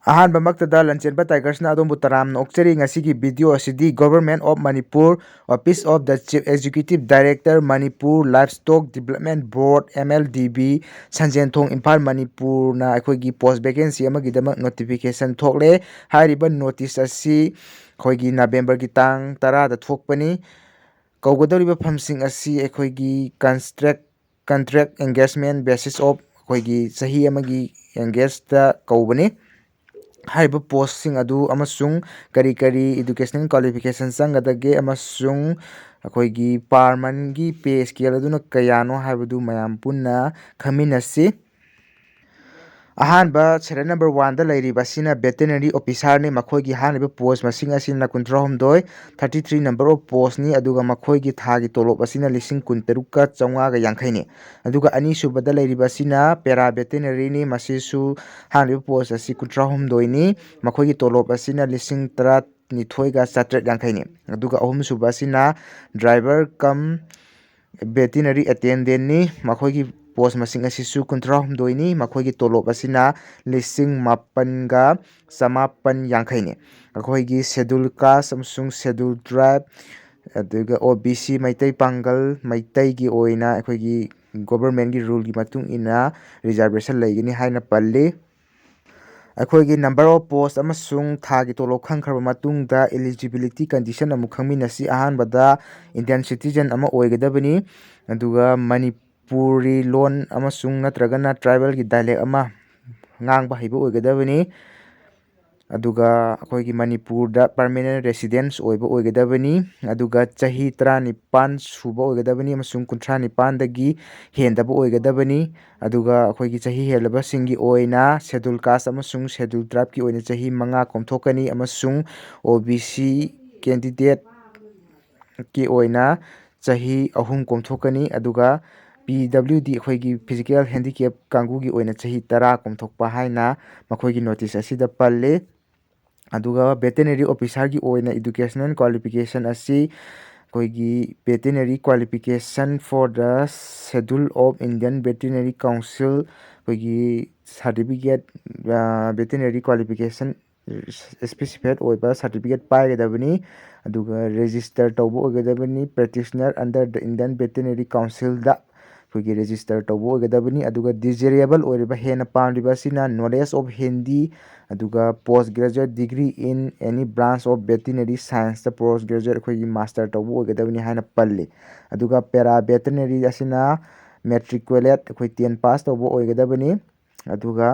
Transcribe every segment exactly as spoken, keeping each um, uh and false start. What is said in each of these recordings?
ꯑꯍꯥꯟꯕꯃꯛꯇꯗ ꯂꯟꯆꯦꯟꯕ ꯇꯥꯏꯒꯔꯁꯅ ꯑꯗꯣꯝꯕꯨ ꯇꯔꯥꯝꯅ ꯑꯣꯛꯆꯔꯤ꯫ ꯉꯁꯤꯒꯤ ꯚꯤꯗꯤꯑꯣ ꯑꯁꯤꯗꯤ Government of Manipur, Office of the Chief Executive Director, Manipur Livestock Development Board, M L D B, ꯁꯟꯖꯦꯟꯊꯣꯡ, Imphal, ꯃꯅꯤꯄꯨꯔꯅ ꯑꯩꯈꯣꯏꯒꯤ ꯄꯣꯁ ꯚꯦꯀꯦꯟꯁꯤ ꯑꯃꯒꯤꯗꯃꯛ ꯅꯣꯇꯤꯐꯤꯀꯦꯁꯟ ꯊꯣꯛꯂꯦ꯫ ꯍꯥꯏꯔꯤꯕ ꯅꯣꯇꯤꯁ ꯑꯁꯤ ꯑꯩꯈꯣꯏꯒꯤ ꯅꯕꯦꯝꯕꯔꯒꯤ ꯇꯥꯡ ꯇꯔꯥꯗ ꯊꯣꯛꯄꯅꯤ꯫ ꯀꯧꯒꯗꯧꯔꯤꯕ ꯐꯝꯁꯤꯡ ꯑꯁꯤ ꯑꯩꯈꯣꯏꯒꯤ ꯀꯟꯁꯇ꯭ꯔꯦꯛ ꯀꯟꯇ꯭ꯔꯦꯛ ꯑꯦꯡꯒꯦꯖꯃꯦꯟ ꯕꯦꯁꯤꯁ ꯑꯣꯐ ꯑꯩꯈꯣꯏꯒꯤ ꯆꯍꯤ ꯑꯃꯒꯤ ꯑꯦꯡꯒꯦꯖꯇ ꯀꯧꯕꯅꯤ꯫ ꯍꯥꯏꯔꯤꯕ ꯄꯣꯁꯁꯤꯡ ꯑꯗꯨ ꯑꯃꯁꯨꯡ ꯀꯔꯤ ꯀꯔꯤ ꯏꯗꯨꯀꯦꯁꯅꯦꯜ ꯀ꯭ꯋꯥꯂꯤꯐꯤꯀꯦꯁꯟ ꯆꯪꯒꯗꯒꯦ ꯑꯃꯁꯨꯡ ꯑꯩꯈꯣꯏꯒꯤ ꯄꯥꯔ ꯃꯟꯒꯤ ꯄꯦ ꯁ꯭ꯀꯦꯜ ꯑꯗꯨꯅ ꯀꯌꯥꯅꯣ ꯍꯥꯏꯕꯗꯨ ꯃꯌꯥꯝ ꯄꯨꯟꯅ ꯈꯪꯃꯤꯟꯅꯁꯤ꯫ ꯑꯍꯥꯟꯕ ꯁꯦꯔꯤꯌꯦꯜ ꯅꯝꯕꯔ ꯋꯥꯟꯗ ꯂꯩꯔꯤꯕ ꯑꯁꯤꯅ ꯚꯦꯇꯦꯅꯔꯤ ꯑꯣꯐꯤꯁꯥꯔꯅꯤ꯫ ꯃꯈꯣꯏꯒꯤ ꯍꯥꯡꯂꯤꯕ ꯄꯣꯁ ꯃꯁꯤꯡ ꯑꯁꯤꯅ ꯀꯨꯟꯊ꯭ꯔꯥꯍꯨꯝꯗꯣꯏ, ꯊꯥꯔꯇꯤ ꯊ꯭ꯔꯤ ꯅꯝꯕꯔ ꯑꯣꯐ ꯄꯣꯁꯅꯤ꯫ ꯑꯗꯨꯒ ꯃꯈꯣꯏꯒꯤ ꯊꯥꯒꯤ ꯇꯣꯂꯣꯞ ꯑꯁꯤꯅ ꯂꯤꯁꯤꯡ ꯀꯨꯟꯇꯔꯨꯛꯀ ꯆꯥꯝꯃꯉꯥꯒ ꯌꯥꯡꯈꯩꯅꯤ꯫ ꯑꯗꯨꯒ ꯑꯅꯤꯁꯨꯕꯗ ꯂꯩꯔꯤꯕ ꯑꯁꯤꯅ ꯄꯦꯔꯥ ꯚꯦꯇꯦꯅꯔꯤꯅꯤ꯫ ꯃꯁꯤꯁꯨ ꯍꯥꯡꯂꯤꯕ ꯄꯣꯁ ꯑꯁꯤ ꯀꯨꯟꯊ꯭ꯔꯥꯍꯨꯝꯗꯣꯏꯅꯤ꯫ ꯃꯈꯣꯏꯒꯤ ꯇꯣꯂꯣꯞ ꯑꯁꯤꯅ ꯂꯤꯁꯤꯡ ꯇꯔꯥꯅꯤꯊꯣꯏꯒ ꯆꯥꯇ꯭ꯔꯦꯠ ꯌꯥꯡꯈꯩꯅꯤ꯫ ꯑꯗꯨꯒ ꯑꯍꯨꯝꯁꯨꯕ ꯑꯁꯤꯅ ꯗ꯭ꯔꯥꯏꯚꯔ ꯀꯝ ꯚꯦꯇꯤꯅꯔꯤ ꯑꯦꯇꯦꯟꯗꯦꯟꯅꯤ꯫ ꯃꯈꯣꯏꯒꯤ ꯄꯣꯁ ꯃꯁꯤꯡ ꯑꯁꯤꯁꯨ ꯀꯨꯟꯊ꯭ꯔꯥꯍꯨꯝꯗꯣꯏꯅꯤ꯫ ꯃꯈꯣꯏꯒꯤ ꯇꯣꯂꯣꯞ ꯑꯁꯤꯅ ꯂꯤꯁꯤꯡ ꯃꯥꯄꯟꯒ ꯆꯃꯥꯄꯟ ꯌꯥꯡꯈꯩꯅꯤ꯫ ꯑꯩꯈꯣꯏꯒꯤ ꯁꯦꯗꯨꯜ ꯀꯥꯁ ꯑꯃꯁꯨꯡ ꯁꯦꯗꯨꯜ ꯇ꯭ꯔꯥꯏꯕ, ꯑꯗꯨꯒ ꯑꯣ ꯕꯤ ꯁꯤ, ꯃꯩꯇꯩ ꯄꯥꯡꯒꯜ, ꯃꯩꯇꯩꯒꯤ ꯑꯣꯏꯅ ꯑꯩꯈꯣꯏꯒꯤ ꯒꯣꯕꯔꯃꯦꯟꯒꯤ ꯔꯨꯜꯒꯤ ꯃꯇꯨꯡ ꯏꯟꯅ ꯔꯤꯖꯥꯔꯕꯦꯁꯟ ꯂꯩꯒꯅꯤ ꯍꯥꯏꯅ ꯄꯜꯂꯤ꯫ ꯑꯩꯈꯣꯏꯒꯤ ꯅꯝꯕꯔ ꯑꯣꯐ ꯄꯣꯁ ꯑꯃꯁꯨꯡ ꯊꯥꯒꯤ ꯇꯣꯂꯣꯞ ꯈꯪꯈ꯭ꯔꯕ ꯃꯇꯨꯡꯗ, ꯏꯂꯤꯖꯤꯕꯤꯂꯤꯇꯤ ꯀꯟꯗꯤꯁꯟ ꯑꯃꯨꯛ ꯈꯪꯃꯤꯟꯅꯁꯤ꯫ ꯑꯍꯥꯟꯕꯗ, ꯏꯟꯗꯤꯌꯟ ꯁꯤꯇꯤꯖꯟ ꯑꯃ ꯑꯣꯏꯒꯗꯕꯅꯤ, ꯑꯗꯨꯒ ꯃꯅꯤꯄꯨꯔꯤ ꯂꯣꯟ ꯑꯃꯁꯨꯡ ꯅꯠꯇ꯭ꯔꯒꯅ ꯇ꯭ꯔꯥꯏꯕꯦꯜꯒꯤ ꯗꯥꯏꯂꯦꯛ ꯑꯃ ꯉꯥꯡꯕ ꯍꯩꯕ ꯑꯣꯏꯒꯗꯕꯅꯤ, ꯑꯗꯨꯒ ꯑꯩꯈꯣꯏꯒꯤ ꯃꯅꯤꯄꯨꯔꯗ ꯄꯔꯃꯦꯅꯦꯟ ꯔꯦꯁꯤꯗꯦꯟꯁ ꯑꯣꯏꯕ ꯑꯣꯏꯒꯗꯕꯅꯤ, ꯑꯗꯨꯒ ꯆꯍꯤ ꯇꯔꯥꯅꯤꯄꯥꯟ ꯁꯨꯕ ꯑꯣꯏꯒꯗꯕꯅꯤ ꯑꯃꯁꯨꯡ ꯀꯨꯟꯊ꯭ꯔꯥ ꯅꯤꯄꯥꯟꯗꯒꯤ ꯍꯦꯟꯗꯕ ꯑꯣꯏꯒꯗꯕꯅꯤ꯫ ꯑꯗꯨꯒ ꯑꯩꯈꯣꯏꯒꯤ ꯆꯍꯤ ꯍꯦꯜꯂꯕꯁꯤꯡꯒꯤ ꯑꯣꯏꯅ ꯁꯦꯗꯨꯜ ꯀꯥꯁ ꯑꯃꯁꯨꯡ ꯁꯦꯗꯨꯜ ꯇ꯭ꯔꯥꯏꯕꯀꯤ ꯑꯣꯏꯅ ꯆꯍꯤ ꯃꯉꯥ ꯀꯣꯝꯊꯣꯛꯀꯅꯤ ꯑꯃꯁꯨꯡ ꯑꯣ ꯕꯤ ꯁꯤ ꯀꯦꯟꯗꯤꯗꯦꯠꯀꯤ ꯑꯣꯏꯅ ꯆꯍꯤ ꯑꯍꯨꯝ ꯀꯣꯝꯊꯣꯛꯀꯅꯤ꯫ ꯑꯗꯨꯒ ꯄꯤ ꯗꯕ꯭ꯂꯤꯎ ꯗꯤ, ꯑꯩꯈꯣꯏꯒꯤ ꯐꯤꯖꯤꯀꯦꯜ ꯍꯦꯟꯗꯤꯀꯦꯞ ꯀꯥꯡꯕꯨꯒꯤ ꯑꯣꯏꯅ ꯆꯍꯤ ꯇꯔꯥ ꯀꯣꯝꯊꯣꯛꯄ ꯍꯥꯏꯅ ꯃꯈꯣꯏꯒꯤ ꯅꯣꯇꯤꯁ ꯑꯁꯤꯗ ꯄꯜꯂꯤ꯫ ꯑꯗꯨꯒ ꯚꯦꯇꯦꯅꯔꯤ ꯑꯣꯐꯤꯁꯥꯔꯒꯤ ꯑꯣꯏꯅ ꯏꯗꯨꯀꯦꯁꯅꯦꯜ ꯀ꯭ꯋꯥꯂꯤꯐꯤꯀꯦꯁꯟ ꯑꯁꯤ ꯑꯩꯈꯣꯏꯒꯤ Veterinary Qualification for the Schedule of Indian Veterinary Council, ꯑꯩꯈꯣꯏꯒꯤ certificate, veterinary qualification specified ꯑꯣꯏꯕ certificate ꯄꯥꯏꯒꯗꯕꯅꯤ꯫ ꯑꯗꯨꯒ register ꯇꯧꯕ ꯑꯣꯏꯒꯗꯕꯅꯤ practitioner under the Indian Veterinary Councilꯗ ꯑꯩꯈꯣꯏꯒꯤ register ꯇꯧꯕ ꯑꯣꯏꯒꯗꯕꯅꯤ꯫ ꯑꯗꯨꯒ desirable ꯑꯣꯏꯔꯤꯕ, ꯍꯦꯟꯅ ꯄꯥꯝꯂꯤꯕ ꯑꯁꯤꯅ knowledge of Hindi, ꯑꯗꯨꯒ post graduate degree in any branch of veterinary scienceꯇ post graduate ꯑꯩꯈꯣꯏꯒꯤ master ꯇꯧꯕ ꯑꯣꯏꯒꯗꯕꯅꯤ ꯍꯥꯏꯅ ꯄꯜꯂꯤ꯫ ꯑꯗꯨꯒ para veterinary ꯑꯁꯤꯅ matriculate ꯑꯩꯈꯣꯏ ten pass ꯇꯧꯕ ꯑꯣꯏꯒꯗꯕꯅꯤ꯫ ꯑꯗꯨꯒ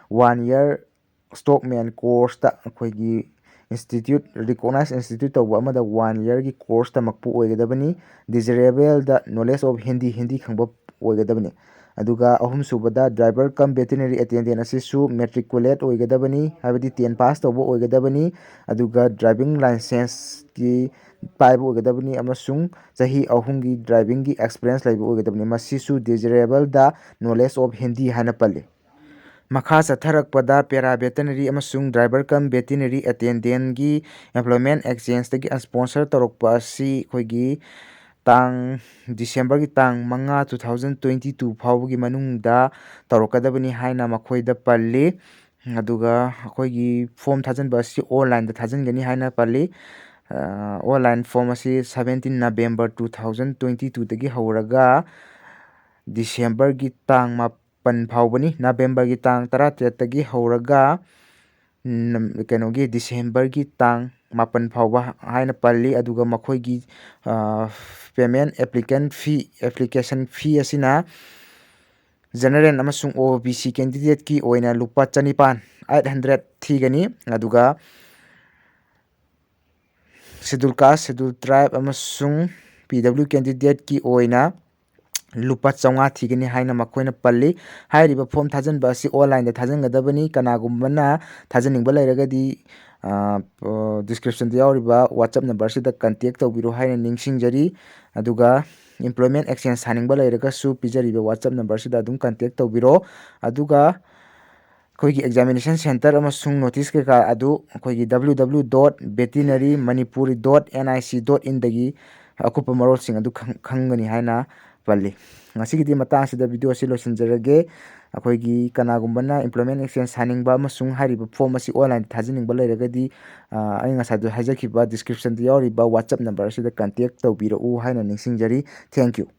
one year stockman courseꯇ ꯑꯩꯈꯣꯏꯒꯤ institute, recognized institute ꯇꯧꯕ ꯑꯃꯗ one yearꯒꯤ course ꯇꯝꯃꯛꯄ ꯑꯣꯏꯒꯗꯕꯅꯤ꯫ Desirableꯗ knowledge of Hindi, Hindi ꯈꯪꯕ ꯑꯣꯏꯒꯗꯕꯅꯤ꯫ ꯑꯗꯨꯒ ꯑꯍꯨꯝꯁꯨꯕꯗ driver cum veterinary attendant ꯑꯁꯤꯁꯨ matriculate ꯑꯣꯏꯒꯗꯕꯅꯤ, ꯍꯥꯏꯕꯗꯤ ten pass ꯇꯧꯕ ꯑꯣꯏꯒꯗꯕꯅꯤ꯫ ꯑꯗꯨꯒ driving licenceꯀꯤ ꯄꯥꯏꯕ ꯑꯣꯏꯒꯗꯕꯅꯤ ꯑꯃꯁꯨꯡ ꯆꯍꯤ ꯑꯍꯨꯝꯒꯤ drivingꯒꯤ experience ꯂꯩꯕ ꯑꯣꯏꯒꯗꯕꯅꯤ꯫ ꯃꯁꯤꯁꯨ desirableꯗ knowledge of Hindi ꯍꯥꯏꯅ ꯄꯜꯂꯤ꯫ ꯃꯈꯥ ꯆꯠꯊꯔꯛꯄꯗ para veterinary ꯑꯃꯁꯨꯡ driver cum veterinary attendantꯒꯤ employment exchangeꯇꯒꯤ sponsor ꯇꯧꯔꯛꯄ ꯑꯁꯤ ꯑꯩꯈꯣꯏꯒꯤ ꯇꯥꯡ, Decemberꯒꯤ ꯇꯥꯡ ꯃꯉꯥ, two thousand twenty two ꯐꯥꯎꯕꯒꯤ ꯃꯅꯨꯡꯗ ꯇꯧꯔꯛꯀꯗꯕꯅꯤ ꯍꯥꯏꯅ ꯃꯈꯣꯏꯗ ꯄꯜꯂꯤ꯫ ꯑꯗꯨꯒ ꯑꯩꯈꯣꯏꯒꯤ form ꯊꯥꯖꯤꯟꯕ ꯑꯁꯤ onlineꯗ ꯊꯥꯖꯤꯟꯒꯅꯤ ꯍꯥꯏꯅ ꯄꯜꯂꯤ꯫ ꯑ, online form ꯑꯁꯤ seventeen November two thousand twenty twoꯗꯒꯤ ꯍꯧꯔꯒ Decemberꯒꯤ ꯇꯥꯡ ꯃꯥꯄꯟ ꯐꯥꯎꯕꯅꯤ꯫ Novemberꯒꯤ ꯇꯥꯡ ꯇꯔꯥꯇꯔꯦꯠꯇꯒꯤ ꯍꯧꯔꯒ, ꯎꯝ, ꯀꯩꯅꯣꯒꯤ Decemberꯒꯤ ꯇꯥꯡ ꯃꯥꯄꯟ ꯐꯥꯎꯕ ꯍꯥꯏꯅ ꯄꯜꯂꯤ꯫ ꯑꯗꯨꯒ ꯃꯈꯣꯏꯒꯤ, ꯑ, payment, applicant fee, application fee ꯑꯁꯤꯅ general ꯑꯃꯁꯨꯡ OBC candidateꯀꯤ ꯑꯣꯏꯅ ꯂꯨꯄꯥ ꯆꯅꯤꯄꯥꯟ, eight hundred ꯊꯤꯒꯅꯤ꯫ ꯑꯗꯨꯒ schedule caste, schedule tribe ꯑꯃꯁꯨꯡ PW candidateꯀꯤ ꯑꯣꯏꯅ ꯂꯨꯄꯥ ꯆꯥꯝꯃꯉꯥ ꯊꯤꯒꯅꯤ ꯍꯥꯏꯅ ꯃꯈꯣꯏꯅ ꯄꯜꯂꯤ꯫ ꯍꯥꯏꯔꯤꯕ form ꯊꯥꯖꯤꯟꯕ ꯑꯁꯤ onlineꯗ ꯊꯥꯖꯤꯟꯒꯗꯕꯅꯤ꯫ ꯀꯅꯥꯒꯨꯝꯕꯅ ꯊꯥꯖꯤꯟꯅꯤꯡꯕ ꯂꯩꯔꯒꯗꯤ, ꯑ, descriptionꯗ ꯌꯥꯎꯔꯤꯕ WhatsApp numberꯁꯤꯗ contact ꯇꯧꯕꯤꯔꯣ ꯍꯥꯏꯅ ꯅꯤꯡꯁꯤꯡꯖꯔꯤ꯫ ꯑꯗꯨꯒ employment exchange ꯁꯥꯅꯤꯡꯕ ꯂꯩꯔꯒꯁꯨ ꯄꯤꯖꯔꯤꯕ WhatsApp numberꯁꯤꯗ ꯑꯗꯨꯝ contact ꯇꯧꯕꯤꯔꯣ꯫ ꯑꯗꯨꯒ ꯑꯩꯈꯣꯏꯒꯤ examination centre ꯑꯃꯁꯨꯡ notice ꯀꯩꯀꯥ ꯑꯗꯨ ꯑꯩꯈꯣꯏꯒꯤ W W W dot veterinary manipuri dot N I C dot inꯗꯒꯤ ꯑꯀꯨꯞꯄ ꯃꯔꯣꯜꯁꯤꯡ ꯑꯗꯨ ꯈꯪ-, ꯈꯪꯒꯅꯤ ꯍꯥꯏꯅ ꯄꯜꯂꯤ꯫ ꯉꯁꯤꯒꯤꯗꯤ ꯃꯇꯥꯡ ꯑꯁꯤꯗ video ꯑꯁꯤ ꯂꯣꯏꯁꯤꯟꯖꯔꯒꯦ꯫ ꯑꯩꯈꯣꯏꯒꯤ ꯀꯅꯥꯒꯨꯝꯕꯅ employment exchange ꯁꯥꯅꯤꯡꯕ ꯑꯃꯁꯨꯡ ꯍꯥꯏꯔꯤꯕ form ꯑꯁꯤ online ꯊꯥꯖꯤꯟꯅꯤꯡꯕ ꯂꯩꯔꯒꯗꯤ, ꯑ, ꯑꯩ ꯉꯁꯥꯏꯗꯣ ꯍꯥꯏꯖꯈꯤꯕ description ꯗ ꯌꯥꯎꯔꯤꯕ WhatsApp number ꯑꯁꯤꯗ contact ꯇꯧꯕꯤꯔꯛꯎ ꯍꯥꯏꯅ ꯅꯤꯡꯁꯤꯡꯖꯔꯤ꯫ Thank you꯫